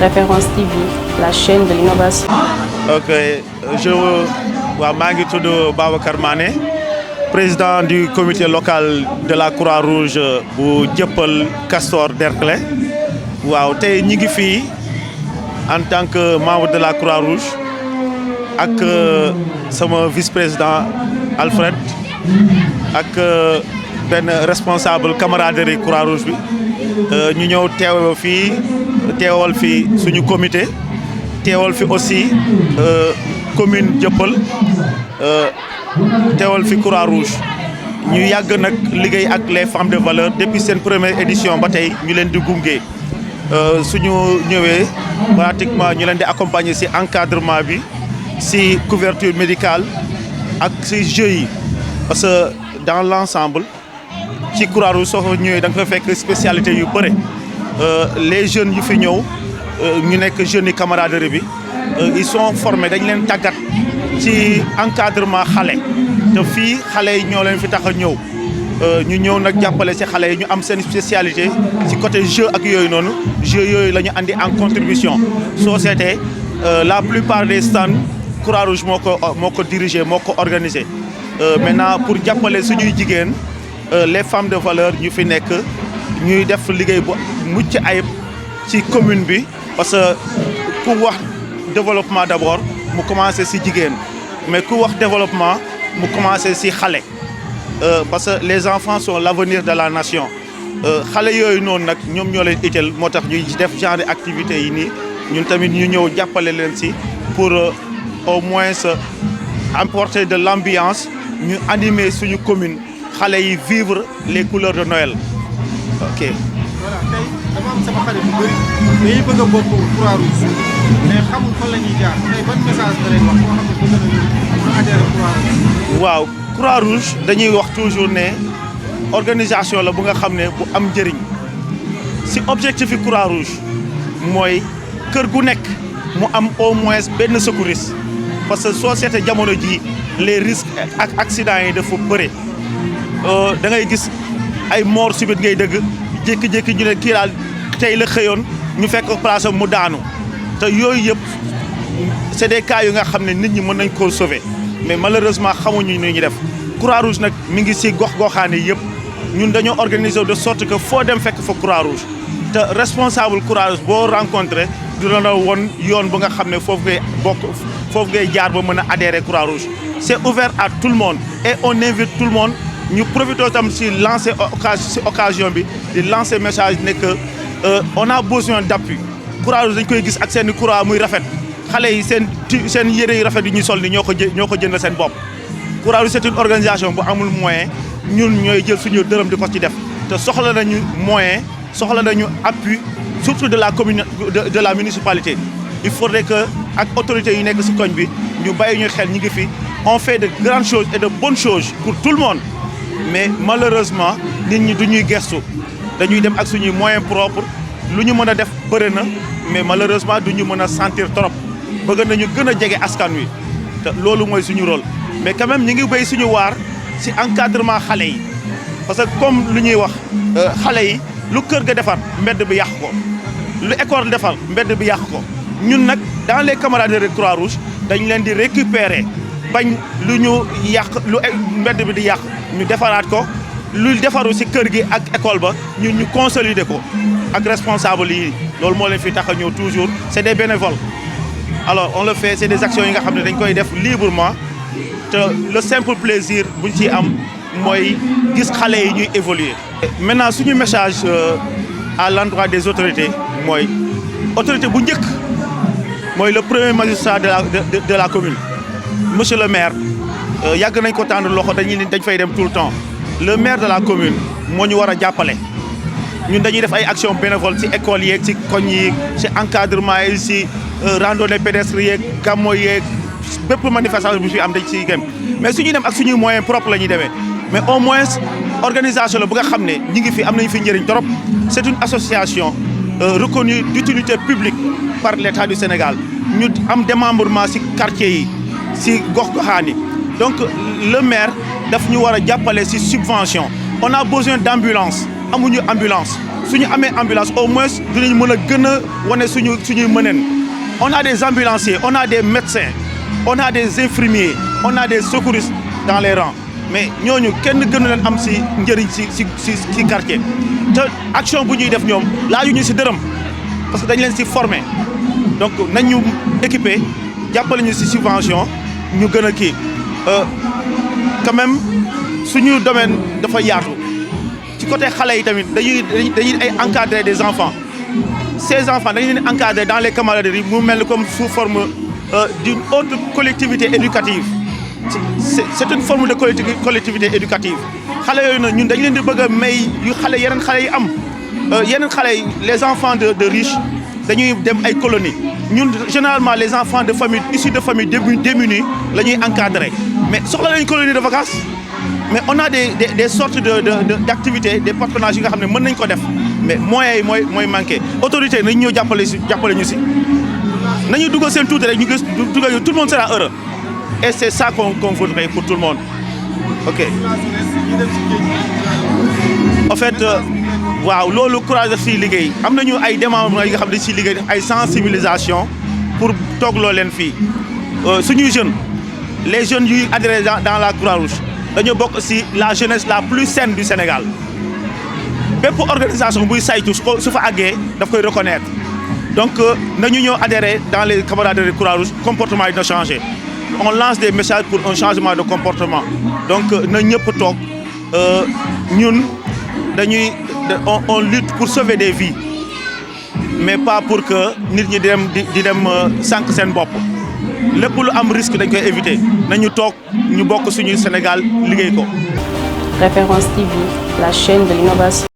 Référence TV, la chaîne de l'innovation. Ok, maa ngi tudd Babacar Mané, président du comité local de la Croix-Rouge bu Dieuppeul Castor Derklé. waaw tey ñi ngi fii en tant que membre de la Croix-Rouge ak sama vice-président Alfred ak benn responsable camaraderie Croix-Rouge bi ñu ñëw teewal fii suñu comité teewal fi aussi commune Dieuppeul teewal fi Croix-Rouge ñu yàgg nag liggéey ak les femmes de valeur depuis seen première édition ba tey ñu leen di gunge suñu ñëwee pratiquement ñu leen di accompagner ci encadrement bi ci couverture médicale ak ci jeux yi parce que dans l'ensemble ci Croix-Rouge soo ñëwee da nga fa fekk spécialité yu bëre les jeunes yu fi ñëw ñu nekk jeunes yi camaraderie bi ils sont formés dañ leen tàggat ci encadrement xale te fii xale yi ñoo leen fi tax a ñëw ñu ñëw nag jàppale ci xale yi ñu am seen spécialité ci côté jeu ak yooyu noonu jeu yooyu la ñu andi en contribution soo seetee la plupart des stands Croix-Rouge moo ko dirigé moo ko organisé maintenant pour jàppale suñuy jigéen les femmes de valeur ñu fi nekk ñuy def liggéey bu mucc ayib ci commune bi parce que ku wax développement d'abord mu commencé ci jigéen mais ku wax développement mu commencé ci xale parce que les enfants sont l'avenir de la nation xale yooyu noonu nag ñoom ñoo leen itteel moo tax ñuy def genre activités yi nii ñun tamit ñu ñëw jàppale leen ci pour au moins apporter de l'ambiance ñu animer suñu commune xale yi vivre les couleurs de Noël ok. voilà tey dama am sama xarit bu bëri dañuy bëgg a bokk Croix-Rouge mais xamul fan la ñuy jaar tey ban message nga leen wax boo xam ne bëgg nañu pour adhérer Croix-Rouge. waaw Croix-Rouge dañuy wax toujours ne organisation la bu nga xam ne bu am njëriñ ci objectif yi Croix-Rouge mooy kër gu nekk mu am au moins benn secouriste parce que soo seetee jamono ji les risques ak accidents yi dafa bëre da ngay gis ay mort subite ngay dëgg jékki-jékki ñu ne kii daal tey la xëyoon ñu fekk place mu daanu te yooyu yëpp c'est des cas yu nga xam ne nit ñi mën nañ koo sauver mais malheureusement xamuñu ni ñu def Croix-Rouge nag mi ngi ci gox-goxaane yëpp ñun dañoo organiser de sorte que foo dem fekk fa Croix-Rouge te responsable Croix-Rouge boo rencontré du la woon yoon bu nga xam ne foofu ngay bokk foofu ngay jaar ba mën a adhérer Croix-Rouge c'est ouvert à tout le monde et on invite tout le monde ñu profité tam ci lancer occasion bi di lancer message ne que on a besoin d'appui Croix-Rouge dañ koy gis ak seen croix muy rafet xale yi seen yére yu rafet yi ñuy sol ni ñoo ko jënd seen bopp Croix-Rouge c'est une organisation bu amul moyen ñun ñooy jël suñu dërëm di ko ci def te soxla nañu moyen soxla nañu appui surtout de la commune de la municipalité il faudrait que ak autorités yu nekk ci koñ bi ñu bàyyi ñu xel ñu ngi fi on fait de grandes choses et de bonnes choses pour tout le monde mais malheureusement nit ñi du ñuy gestu dañuy dem ak suñuy moyens propres lu ñu mën a def bëri na mais malheureusement du ñu mën a sentir trop bëgg nañu gën a jege askan wi te loolu mooy suñu rôle mais quand même ñi ngi béy suñu waar ci encadrement xale yi parce que comme lu ñuy wax xale yi lu kër ga defar mbedd bi yàq ko lu école defar mbedd bi yàq ko ñun nag dans les camaraderies Croix-Rouge dañ leen di récupérer bañ lu ñu yàq lu mbedd bi di yàq ñu defaraat ko lu defaru ci kër gi ak école ba ñun ñu consolider ko ak responsable yi loolu moo leen fi tax a ñëw toujours c'est des bénévoles alors on le fait c'est des actions yi nga xam ne dañ koy def librement te le simple plaisir buñ ciy am mooy gis xale yi ñuy évoluer. maintenant suñu message à l'endroit des autorités mooy autorité bu njëkk mooy le premier magistrat de la commune monsieur le maire yàgg nañ ko tànn loxo dañ fay dem tout le temps le maire de la commune moo ñu war a jàppale ñun dañuy def ay actions bénévoles ci école yeeg ci koñ yi ci encadrement yi ci randonnée pédestre yeeg gàmmo yeeg bépp manifestation bu fi am dañ ciy gëm mais suñuy dem ak suñuy moyens propres la ñuy demee mais au moins organisation la bu nga xam ne ñi ngi fi am nañu fi njëriñ trop c'est une association reconnue d'utilité publique par l'État du Sénégal ñu am démembrement ci quartier yi ci gox-goxaan yi donc le maire daf ñu war a jàppale ci subvention on a besoin d'ambulance amuñu ambulance suñu amee ambulance au moins dinañ mën a gën a wane suñuy mëneen. On a des ambulanciers, on a des médecins, on a des infirmiers, on a des secouristes dans les rangs mais ñooñu kenn gënu leen am si njëriñ si quartier te action bu ñuy def ñoom laajuñu si dërëm parce que dañ leen si former donc nañ ñu équiper jàppale ñu si subvention ñu gën a kii quand même suñu domaine dafa yaatu ci côté xale yi tamit dañuy ay encadrer des enfants ces enfants dañu leen encadrer dans les camaraderies mu mel comme sous forme d'une autre collectivité éducative c'est une forme de collectivité éducative xale yooyu nag ñun dañ leen di bëgg a may yu xale yeneen xale yi am yeneen xale yi les enfants de riches dañuy dem ay colonies ñun généralement les enfants de famille issus de familles démunies la ñuy encadrer mais soxla nañu colonie de vacances mais on a des sortes d'activités des partenaires yi nga xam ne mën nañ ko def mais moyens yi mooy manqué autorité nañ ñëw jàppale ñu si nañu dugal seen tuuti rek ñu gis dugal tout le monde sera heureux et c'est ça qu'on voudrait pour tout le monde ok. En fait waaw loolu courage daf siy liggéey am nañu ay démembrements yi nga xam ne siy liggéey ay sensibilisation pour toogloo leen fii suñuy jeunes les jeunes yuy adhéré dans la Croix-Rouge dañoo bokk si la jeunesse la plus saine du Sénégal bépp organisation buy saytu su fa àggee daf koy reconnaître donc nañu ñëw adhérer dans les camaraderies Croix-Rouge comportement yi dina changer on lance des messages pour un changement de comportement donc na ñëpp toog ñun dañuy on lutte pour sauver des vies mais pas pour que nit ñi di dem sànq seen bopp lépp lu am risque dañ koy éviter nañu toog ñu bokk suñu Sénégal liggéey ko. Référence TV, la chaîne de l'innovation.